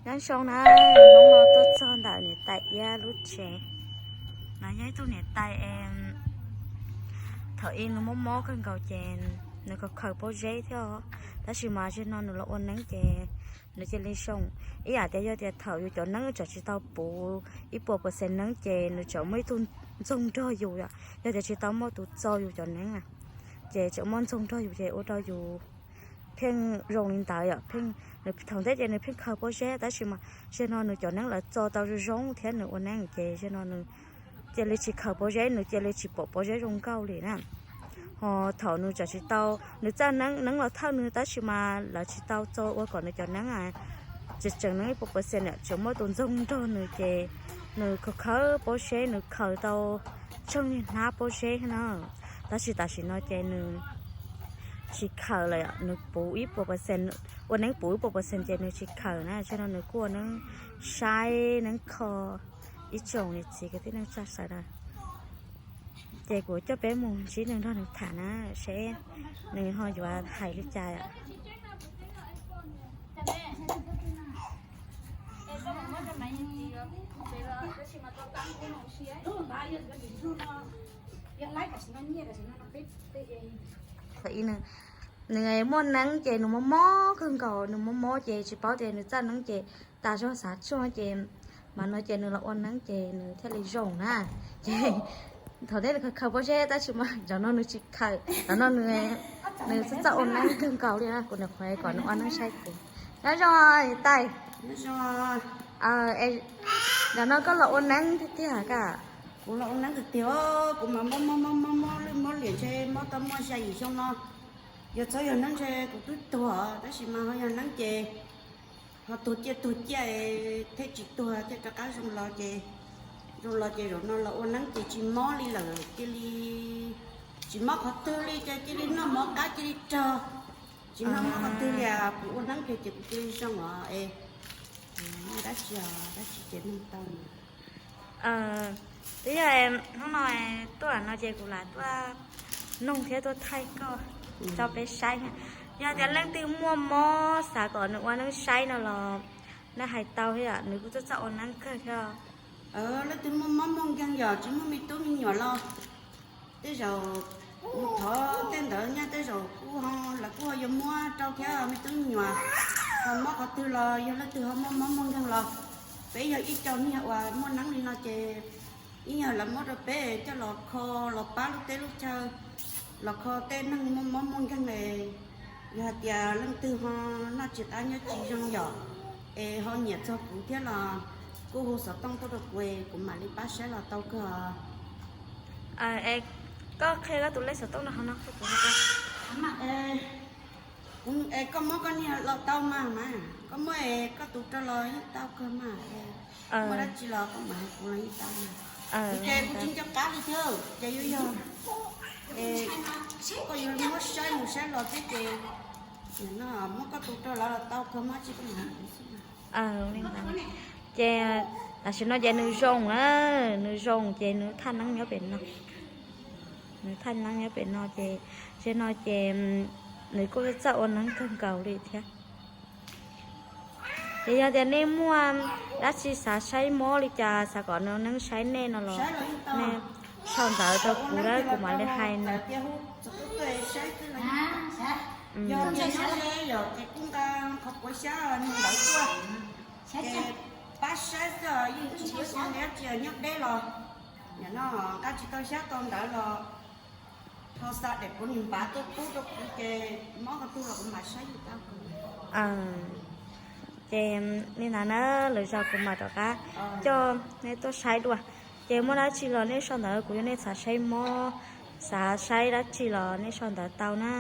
Nyob zoo na, hnub no tuaj txog ntawm niam tais Iab lub tsev. No yog ib tug niam tais es thaum ub nws mob mob kawg nkaus ces nws khaws khaws pob zeb thiab, tab sis mas zaum no nws los ua neeb ces nws cia li zoo. Ib yam tias yog tias thaum yus cov neeb tseem tsis tau puv ib puas percent neeb ces nws tseem muaj ib tug ntxoog nrog yus yom, yog tias tsis tau muaj tus txo yus cov neeb na, ces tseem muaj ntxoog nrog yus ces ua rau yus pheej zoo li ntawd yom. Pheej, thaum ntej ces nws pheej khaws pob zeb tab sis mas zaum no nws cov neeb lawv txo tau zoo zoo thiab nws ua neeb ces zaum no nws cia li tsis khaws pob zeb, nws cia li tsis pom pob zeb zoo nkauj li na. Ho thaum nws tseem tsis tau, nws txawj neeb, neeb los thawj nws tab sis mas lawv tsis tau txo ua kom nws cov neeb tseem tseem neeb ib puas percent yom, tseem muaj tus ntxoog nrog nws ces nws khaws khaws pob zeb nws khaws tau tsheej niag hnab pob zeb na. Tab sis tam sim no ces nws tsis khaws lawm, nws puv ib puas percent, ua neeb puv ib puas percent ces nws tsis khaws na, zaum no nws kuj ua neeb saib neeb kho ib tsoom niam txiv kwv tij neej tsa sawv daws. Ces kuv coj peb mus ntsib nws nrog nws tham na, seb nws ho yuav hais li cas. Nws muaj neeb ces nws mob mob kawg nkaus, nws mob mob ces tsis paub tias nws txawj neeb ces tas zog xav tsuag ces mas no ces nws los ua neeb ces nws thiaj li zoo na. Ces thaum ntej nws khaws khaws pob zeb tab sis mas zaum no nws tsis khaws, zaum no nws, nws txawj txawj ua neeb kawg nkaus li na, kuv niam qhuav kom nws ua neeb saib kuv. Nyob zoo niam tais. Zaum no koj los ua neeb tiag tiag ka? Kuv los ua neeb tiag tiag, kuv mas mob mob mob mob mob lwj mob liam ntshe mob tau muaj xya yim xyoo no. Yog txhob yog neeb ntshe kuv twb tuag, tab sis mas ho yog neeb ces ho tuag ciaj tuag ciaj thiaj tsis tuag thiaj rov qab zoo los ces, zoo los ces zaum no los ua neeb ces tsis mob li lawm, cia li tsis mob qhov twg li ces cia li noj mov qab cia li rog, tsis noj mov qhov twg li. Kuv ua neeb ces ces kuv cia li zoo os es, dab tsi os dab tsi ces nug tau. Twb yog hnub no tuaj no ces kuv lam tuaj nug thiab tuaj thaij koj rau peb saib. Yog tias leej twg muaj mob xav kom nws ua neeb saib no los nej hais tau thiab, nws kuj txawj txawj ua neeb kawg thiab. Leej twg muaj mob muaj nkeeg yog tsis muaj me tub me nyuam los tej zaum mus thov tej ntawd nyaj tej zaum kuj ho, lawv kuj ho yuav muab rau thiab me tub me nyuam. Ho mob qhov twg los yog leej twg ho muaj mob muaj nkeeg los, peb yog ib co niag uas muaj neeb li no ces ib yog lawv muab rau peb coj los kho, los pab lub teb lub chaw, los kho tej neeg muaj mob muaj nkeeg es, yog hais tias leej twg ho noj tsis qab nyob tsis zoo yom, es ho nyiam txog kuv thiab los kuj hu xov tooj tuaj rau kuv es kuv mam li pab saib los tau kawg. Koj qhia koj tus lej xov tooj no hauv no. Es koj muab koj niag los tau mas, mas koj muab es koj tus rau los yeej tau kawg mas. Muaj dab tsi los koj mam hais kuv los yeej tau mas. Ces kuv tsis nco qab li thiab ces yuav yog koj yuav muab saib mus saib los thiab ces no muab koj tus rau los los tau kawg mas, tsis koj mam hais kuv xwb. Ces tam sim no ces nws zoo na, nws zoo ces nws thaj neeb nyob pem no. Nws thaj neeb nyob pem no ces, ces no ces nws kuj txawj ua neeb kawg nkaus li thiab. Ces yog tias nej muaj dab tsi xav saib mob li cas, xav kom nws ua neeb saib nej no los nej sau ntawv rau kuv, kuv mam li hais nws. Pab saib xwb, yeej tsis muaj dab tsi nyob deb los, nim no nqa tsis tau xyab tau ntawv los ho xa daim puav nws npav tuaj pub rau kuv ces mob qhov twg los kuv mam saib yeej tau. Ces li ntawd na, lwm zaus kuv mam rov qab coj nej tuaj saib dua. Ces muaj dab tsi los nej sau ntawv, kuv yog nej xav saib mob, xav saib dab tsi los nej sau ntawv tau na.